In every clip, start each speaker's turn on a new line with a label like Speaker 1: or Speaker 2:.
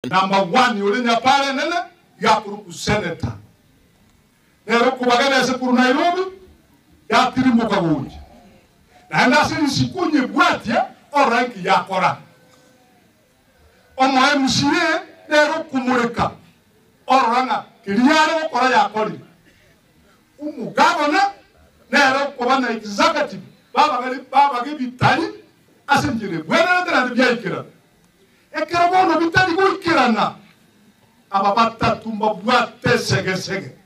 Speaker 1: Number one ore Nyapara enene yakorokwa senator nere okobagera ase korwa Nairobi yatirimboka gocha naende ase risiko onyebwatia orore nki yakora. Omo MCA nere okomoreka orora ng'a keria yare gokora yakorire. Omogavana nere okoba na executive babaga ebitari ase enchera ebwenerete naende biaikerana. Ekero bono bitari goikerana, aba batato mbabwate esegesege.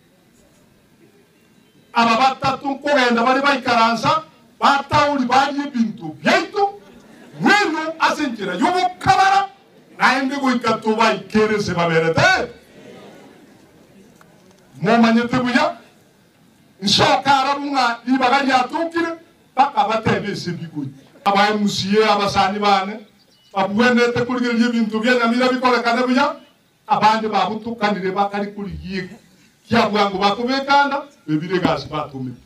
Speaker 1: Aba batato nkogenda bare baikaransa, bataori barie ebinto biaito mweno ase enchera y'obokabara, naende goika tobaikere ase baberete. Momanyete buya, nsoka arabwo ng'a ribaga riatokire, bakabatebia ase ebigoyi. Aba MCA abasani bane, Babwenerete korigereria ebinto bia nyamira bikorekane buya, abande babutokanire bakari korigia ekia bwango bakobeka anda bebire egasi batomete.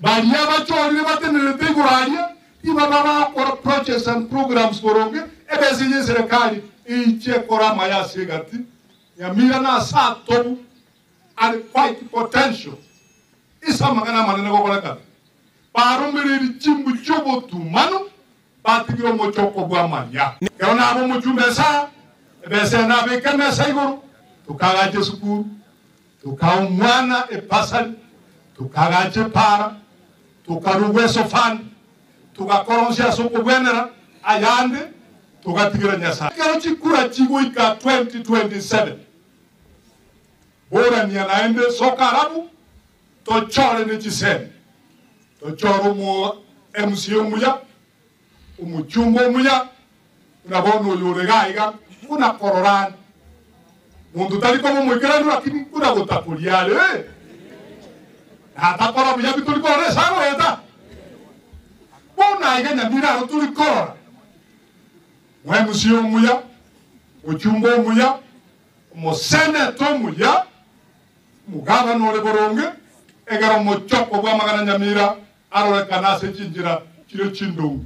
Speaker 1: Baria bachorire batenerete igoro aria tibaba bagokora projects and programs boronge ebesa eye eserekari eiche ekore amaya ase egati nyamira na ase atobu are quite potential ase amang'ana amanene gokorekana. Baromereiri chimbu chi'obotumanu, batigire omochoko bw'amaya. Ekero naba omochumba esaa, ebesa eye nabeke emesa igoro, tokaagacha esukuru, tokaa omwana epasari, tokaagacha epaara, tokarugwa esofani, togakora onsi ase okobwenera, ayande togatigera Nyasae. Ekero chikura chigoika 2027, borania naende soka arabu, Tochore ne chisemi, tochore omo MCA omuya, omochumba omuya, buna bono oyo ore iga iga, buna korora ande. Monto tari koba omoikeranu lakini buna gotakoria are. Natakora buya bi tori korora ase agoeta. Bono aiga nyamira aro tori korora. Mo MCA omuya, mochumba omuya, omoseneta omuya, Omogabane ore boronge, egera omochoko bw'amang'ana nyamira arorekane ase chinchera chire chindonge.